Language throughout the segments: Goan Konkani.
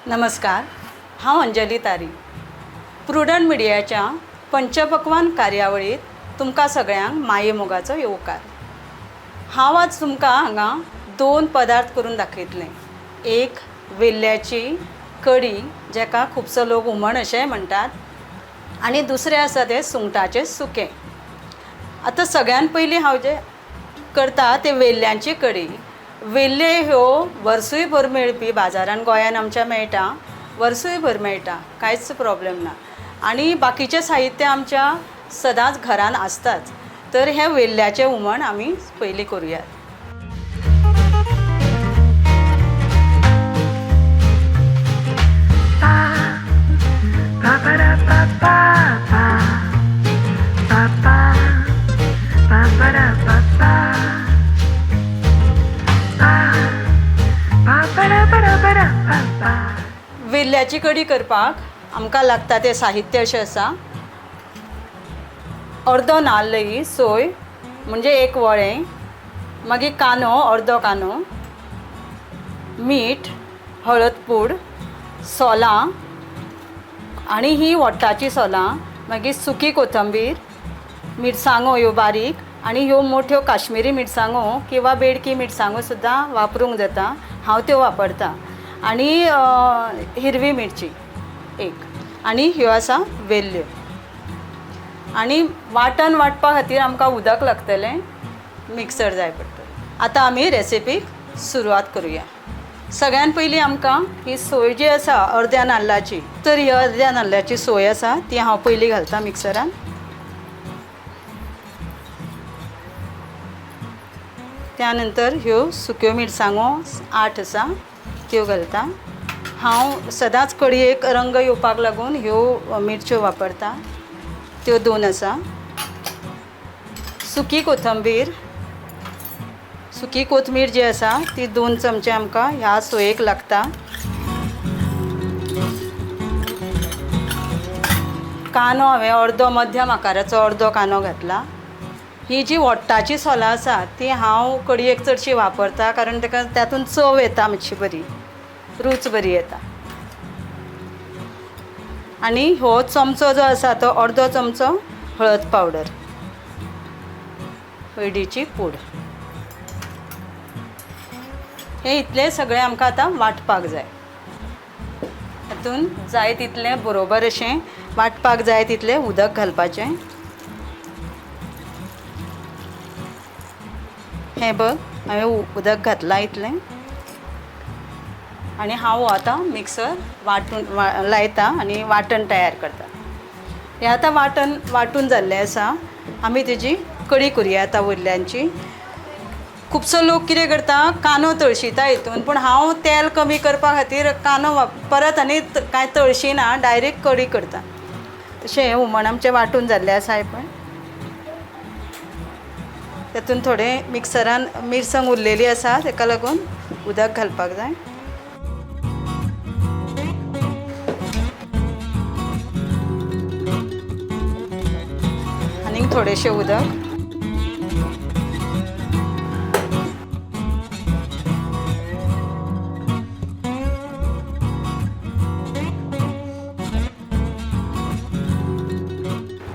नमस्कार, हांव अंजली तारी. प्रुडंट मिडियाच्या पंचपक्वान कार्यावळींत तुमकां सगळ्यांक माये मोगाचो येवकार. हांव आज तुमकां हांगा दोन पदार्थ करून दाखयतलें. एक वेल्ल्याची कडी, जाका खुबसो लोक हुमण अशेंय म्हणटात, आनी दुसरें आसा तें सुंगटाचें सुकें. आतां सगळ्यान पयलीं हांव जें करता तें वेल्ल्यांची कडी. वेल्ले ह्यो वर्सूय भर मेळपी, बाजारान गोंयान आमच्या मेळटा, वर्सूय भर मेळटा, कांयच प्रॉब्लेम ना. आनी बाकीचें साहित्य आमच्या सदांच घरान आसताच. तर हें वेल्ल्याचें हुमण आमी पयलीं करुया. वेल्ल्याची कडी करपाक आमकां लागता तें साहित्य अशें आसा. अर्दो नाल्ल सोय म्हणजे एक वळें, मागीर कांदो, अर्दो कांदो, मीठ, हळद पूड, सोलां आनी ही वट्टाचीं सोलां, मागीर सुकी कोथंबीर, मिरसांगो ह्यो बारीक आनी ह्यो मोठ्यो काश्मिरी मिरसांगो किंवा बेडकी मिरसांगो सुद्दां वापरूंक जाता, हांव त्यो वापरतां. आनी हिरवी मिरची एक, आनी ह्यो आसा वेल्ल्यो. आनी वांटण वांटपा खातीर आमकां उदक लागतलें, मिक्सर जाय पडटलो. आतां आमी रेसिपीक सुरवात करुया. सगळ्यान पयलीं आमकां ही सोय जी आसा अर्द्या नाल्लाची, तर ही अर्द्या नाल्लाची सोय आसा ती हांव पयलीं घालता मिक्सरान. त्या नंतर ह्यो सुक्यो मिरसांगो 8 आसा त्यो घालता. हांव सदांच कडयेक रंग येवपाक लागून ह्यो मिरच्यो वापरता, त्यो 2 आसा. सुकी कोथंबीर, सुकी कोथमीर जी आसा ती 2 चमचे आमकां ह्या सोयेक लागता. कांदो हांवें अर्दो मध्यम आकाराचो अर्दो कांदो घातला. ही जी वट्टाची सोलां आसा ती हांव कडयेक चडशी वापरता, कारण ताका तातूंत चव येता मातशी बरी, रूच बरी येता. आनी हो चमचो जो आसा तो अर्दो चमचो हळद पावडर, हळदीची पूड. हें इतलें सगळें आमकां आतां वांटपाक जाय. हातूंत जाय तितलें बरोबर अशें वांटपाक जाय तितलें उदक घालपाचें. हें बघ हांवें उदक घातलां इतलें. आनी हांव आतां मिक्सर वांटून लायता आनी वांटण तयार करता. हें आतां वांटण वांटून जाल्लें आसा. आमी तेजी कडी करुया आतां वयल्यांची. खुबसो लोक कितें करता, कांदो तळशिता हितून, पूण हांव तेल कमी करपा खातीर कांदो परत आनी कांय तळशिना, डायरेक्ट कडी करता. तशें हें हुमण आमचें वांटून जाल्लें आसा हें पळय. तातूंत थोडें मिक्सरान मिरसांग उरलेली आसा ताका लागून उदक घालपाक जाय. आनीक थोडेशें उदक.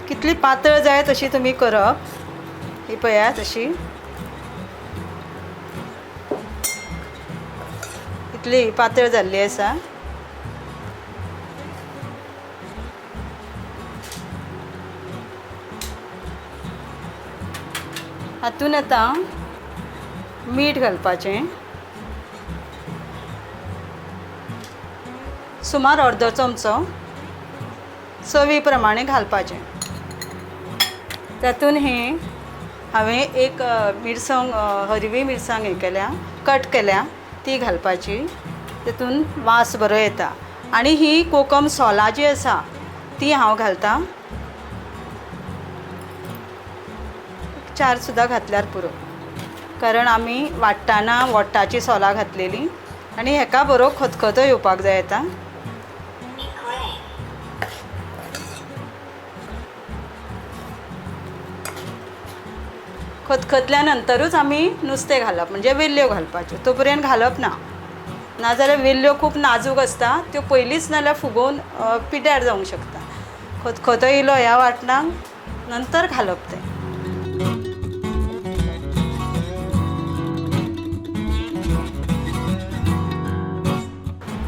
कितली पातळ जाय तशी तुमी करप. ही पळयात अशी इतली पातळ जाल्ली आसा. हातूंत आतां मीठ घालपाचें, सुमार अर्दो चमचो, चवी प्रमाणे घालपाचें. तातूंत हें हांवें एक मिरसांग, हरवी मिरसांग हें केल्या, कट केल्या, ती घालपाची. तातूंत वास बरो येता. आनी ही कोकम सोलां जी आसा ती हांव घालता, 4 सुद्दां घातल्यार पुरो, कारण आमी वांट्टाना वट्टाची सोलां घातलेली. आनी हेका बरो खतखतो येवपाक जाय आतां. खतखतल्या नंतरूच आमी नुस्तें घालप, म्हणजे वेल्ल्यो घालपाच्यो, तो पर्यंत घालप ना. नाजाल्यार वेल्ल्यो खूब नाजूक आसता, त्यो पयलींच नाजाल्यार फुगोवन पिड्ड्यार जावंक शकता. खतखतो येयलो ह्या वाटणाक नंतर घालप तें.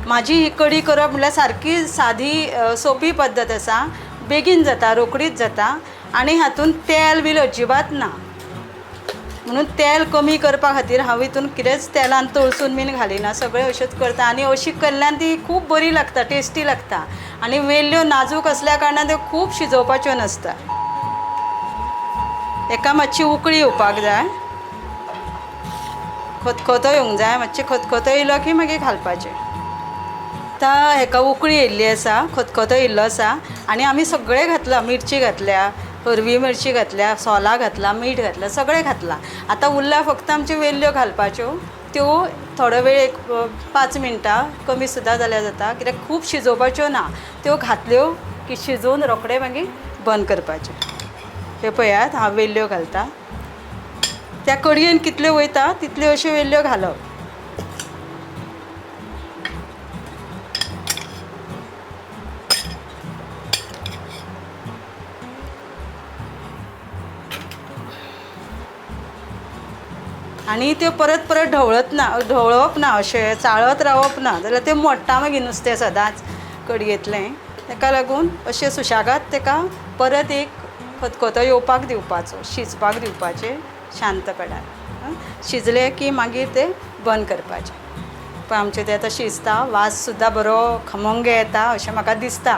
म्हाजी ही कडी करप म्हणल्यार सारकी सादी सोंपी पद्दत आसा, बेगीन जाता, रोखडीच जाता आनी हातूंत तेल बीन अजिबात ना. म्हणून तेल कमी करपा खातीर हांव हितून कितेंच तेलान तळसून बीन घालिना, सगळें अशेंच करता. आनी अशी केल्ल्यान ती खूब बरी लागता, टेस्टी लागता. आनी वेल्ल्यो नाजूक आसल्या कारणान त्यो खूब शिजोवपाच्यो नासता. हेका मातशी उकळी येवपाक जाय, खतखतो येवंक जाय. मातशें खतखतो येयलो की मागीर घालपाचें. आतां हेका उकळी येयल्ली आसा, खतखतो येयल्लो आसा आनी आमी सगळें घातलां. मिरची घातल्या, हरवी मिरची घातल्या, सोलां घातलां, मीठ घातलां, सगळें घातलां. आतां उरल्या फक्त आमच्यो वेल्ल्यो घालपाच्यो. त्यो थोडो वेळ एक 5 मिनटां कमी सुद्दां जाल्यार जाता, कित्याक खूब शिजोवपाच्यो ना. त्यो घातल्यो की शिजोवन रोखडें मागीर बंद करपाचें. हे पळयात, हांव वेल्ल्यो घालता. त्या कडयेन कितल्यो वयता तितल्यो अश्यो वेल्ल्यो घालप. आनी त्यो परत परत ढवळत ना, ढवळप ना, अशें चाळत रावप ना, जाल्यार तें मोडटा मागीर नुस्तें सदांच कडयेंतलें. ताका लागून अशें सुशेगाद ताका परत एक खतखतो येवपाक दिवपाचो, शिजपाक दिवपाचें शांत कडार. शिजलें की मागीर तें बंद करपाचें. पळय आमचें तें आतां शिजता, वास सुद्दां बरो खमंग येता अशें म्हाका दिसता.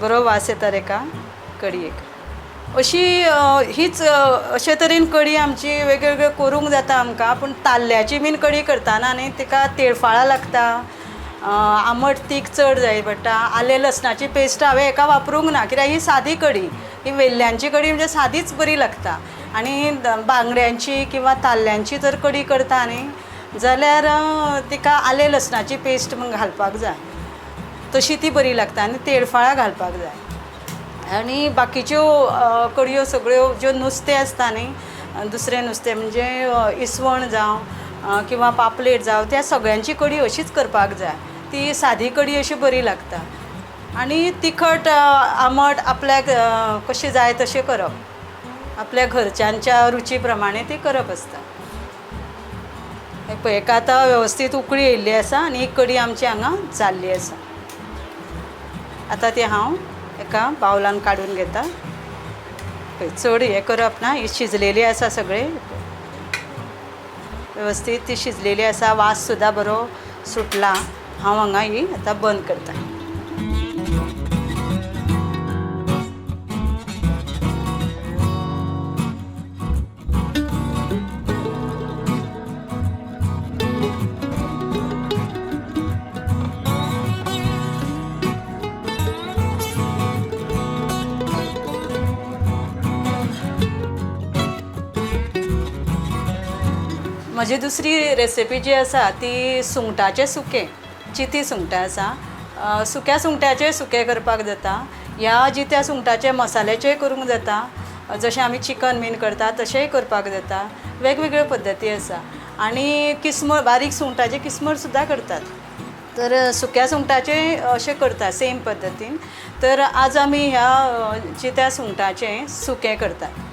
बरो वास येता तेका कडयेक. अशी हीच अशे तरेन कडी आमची वेगवेगळ्यो करूंक जाता आमकां. पूण ताल्ल्याची बीन कडी करतना न्ही तिका तेळफाळां लागता, आमट तीख चड जाय पडटा. आलें लसणाची पेस्ट हांवें हेका वापरूंक ना, कित्याक ही सादी कडी, ही वेल्ल्यांची कडी म्हणजे सादीच बरी लागता. आनी बांगड्यांची किंवा ताल्ल्यांची जर कडी करता न्ही जाल्यार तिका आलें लसणाची पेस्ट म्हण घालपाक जाय, तशी ती बरी लागता. आनी तेळफाळां घालपाक जाय. आनी बाकीच्यो कडयो सगळ्यो ज्यो नुस्तें आसता न्ही, दुसरें नुस्तें म्हणजे इसवण जावं किंवा पापलेट जावं, त्या सगळ्यांची कडी अशीच करपाक जाय. ती सादी कडी अशी बरी लागता. आनी तिखट आमट आपल्याक कशें जाय तशें करप, आपल्या घरच्यांच्या रुची प्रमाणे ती करप आसता. पळय हेका आतां वेवस्थीत उकळी येयल्ली आसा आनी ही कडी आमची हांगा जाल्ली आसा. आतां ती हांव एका बावलान काडून घेता. पळय चड हें करप ना, ही शिजलेली आसा सगळें वेवस्थीत ती शिजलेली आसा, वास सुद्दां बरो सुटला. हांव हांगा ही आतां बंद करता. म्हजी दुसरी रेसिपी जी आसा ती सुंगटाचें सुकें, चिती सुंगटां आसा. सुक्या सुंगटाचें सुकें करपाक जाता, ह्या जित्या सुंगटाचें मसाल्याचेंय करूंक जाता. जशें आमी चिकन बीन करता तशेंय करपाक जाता. वेगवेगळ्यो पद्दती आसा. आनी किस्मूर, बारीक सुंगटाचें किस्मूर सुद्दां करतात. तर सुक्या सुंगटाचें अशें करता सेम पद्दतीन. तर आज आमी ह्या जित्या सुंगटाचें सुकें करतात.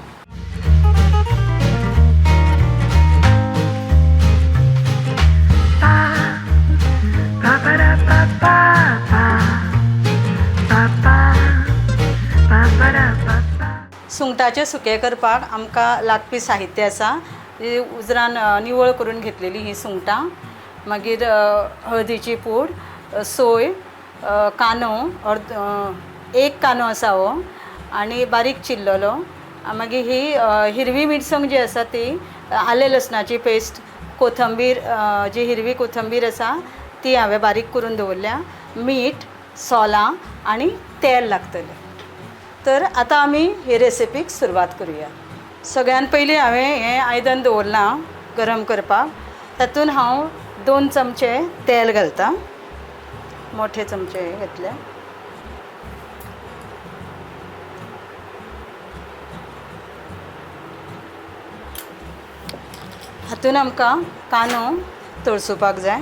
सुंगटाचें सुकें करपाक आमकां लागपी साहित्य आसा. उजरान निवळ करून घेतलेली ही सुंगटां, मागीर हळदीची पूड, सोय, कांदो, एक कांदो आसा हो आनी बारीक चिरलेलो. मागीर ही हिरवी मिरसांग जी आसा ती, आलें लसणाची पेस्ट, कोथंबीर जी हिरवी कोथंबीर आसा ती हांवें बारीक करून दवरल्या, मीठ, सोलां आनी तेल लागतलें. तर आतां आमी हे रेसिपीक सुरवात करुया. सगळ्यान पयलीं हांवें हें आयदन दवरलां गरम करपाक. तातूंत हांव 2 चमचे तेल घालता, मोठे चमचे घातले. हातूंत आमकां कांदो तळसुपाक जाय.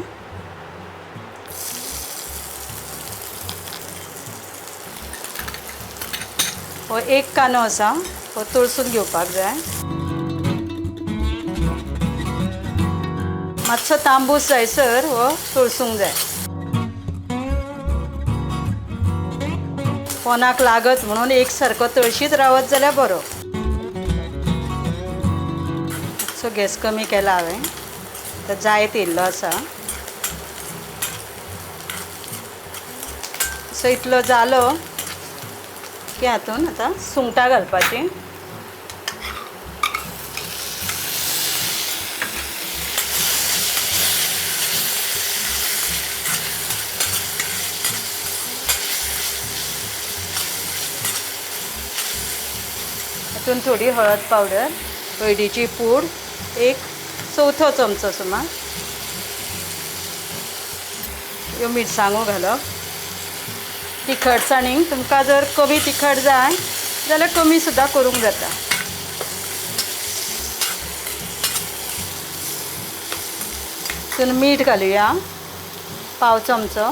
हो एक कांदो आसा, हो तळसून घेवपाक जाय. मातसो तांबूस जायसर हो तळसूंक जाय. कोणाक लागत म्हणून एक सारको तळशीत रावत जाल्यार बरो. मातसो गॅस कमी केला हांवें, आतां जायत येयल्लो आसा. सो इतलो जालो की हातून आतां सुंगटां घालपाचीं. हातून थोडी हळद पावडर, हळदीची पूड एक चवथो चमचो सुमार, ह्यो मिरसांगो घालप. तिखटसाणीक तुमकां जर कमी तिखट जाय जाल्यार कमी सुद्दां करूंक जाता. तितून मीठ घालुया पाव चमचो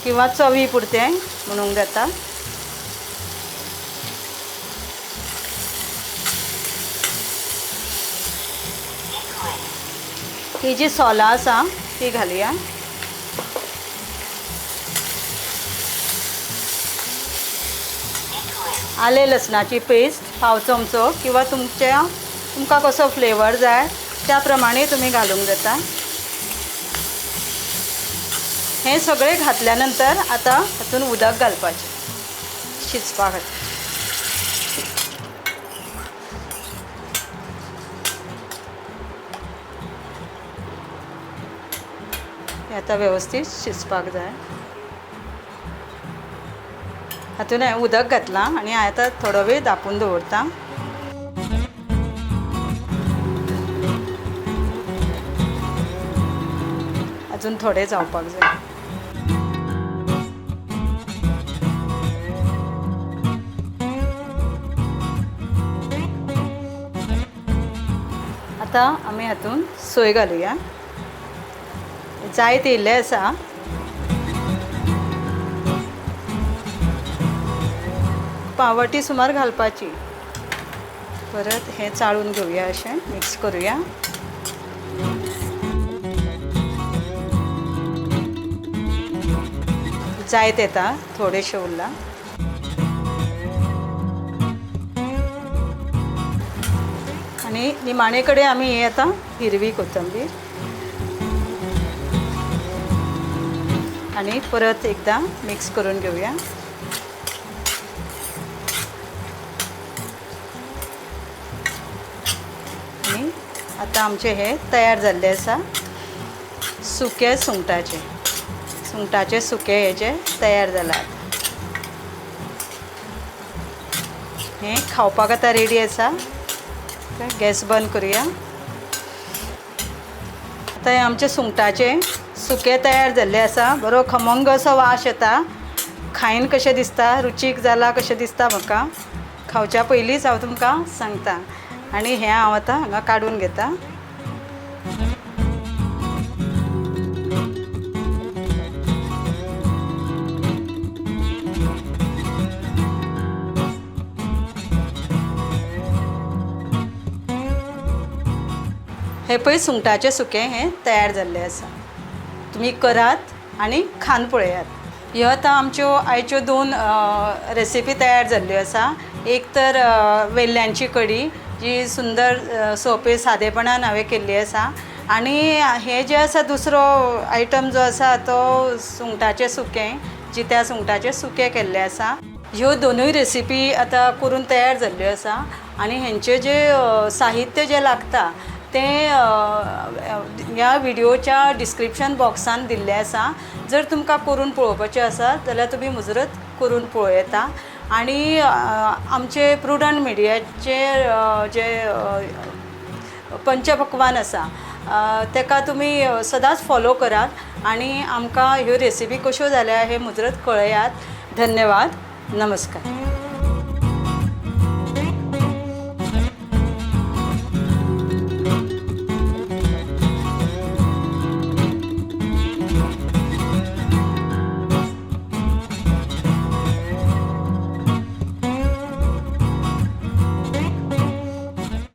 किंवा चवी पुरतें म्हणूंक जाता. ही जी सोलां आसा ती घालुया. आले लसणाची पेस्ट पाव चमचो किंवा तुमकां कसो फ्लेवर जाय त्या प्रमाणे तुमी घालूंक जाता. हें सगळें घातल्या नंतर आतां हातून उदक घालपाचें शिजपा खातीर. हें आतां वेवस्थीत शिजपाक जाय. हातून हांवें उदक घातलां आनी हांवें आतां थोडो वेळ धांपून दवरता. अजून थोडें जावपाक जाय. आतां आमी हातून सोय घालुया. जायत येयल्लें आसा. पावटी सुमार घालपाची. परत हें चाळून घेवया, अशें मिक्स करुया. जायत येता, थोडेशें उरलां. आनी निमाणे कडेन आमी हे आतां हिरवी कोथंबीर आनी परत एकदां मिक्स करून घेवया. आनी आतां आमचें हें तयार जाल्लें आसा सुकें सुंगटाचें. सुंगटाचें सुकें हेजें तयार जालां. हें खावपाक आतां रेडी आसा. गॅस बंद करुया. आतां हें आमचें सुंगटाचें सुकें तयार जाल्लें आसा. बरो खमंग असो वास येता. खायन कशें दिसता, रुचीक जालां कशें दिसता म्हाका. खावच्या पयलींच हांव तुमकां सांगता. आनी हें हांव आतां हांगा काडून घेता. हें पळय सुंगटाचें सुकें हें तयार जाल्लें आसा. तुमी करात आनी खावन पळयात. ह्यो आतां आमच्यो आयच्यो दोन रेसिपी तयार जाल्ल्यो आसा. एक तर वेल्ल्यांची कडी जी सुंदर सोंपे सादेपणान हांवें केल्ली आसा. आनी हें जें आसा दुसरो आयटम जो आसा तो सुंगटाचें सुकें, जित्या सुंगटाचें सुकें केल्लें आसा. ह्यो दोनूय रेसिपी आतां करून तयार जाल्ल्यो आसा. आनी हेंचें जें साहित्य जें लागता तें ह्या व्हिडियोच्या डिस्क्रिप्शन बॉक्सान दिल्लें आसा. जर तुमकां करून पळोवपाचें आसा जाल्यार तुमी मुजरत करून पळोवं येता. आनी आमचे प्रुडंट मिडियाचे जे पंचपक्वान आसा तेका तुमी सदांच फॉलो करात आनी आमकां ह्यो रेसिपी कश्यो जाल्या हे मुजरत कळयात. धन्यवाद. नमस्कार.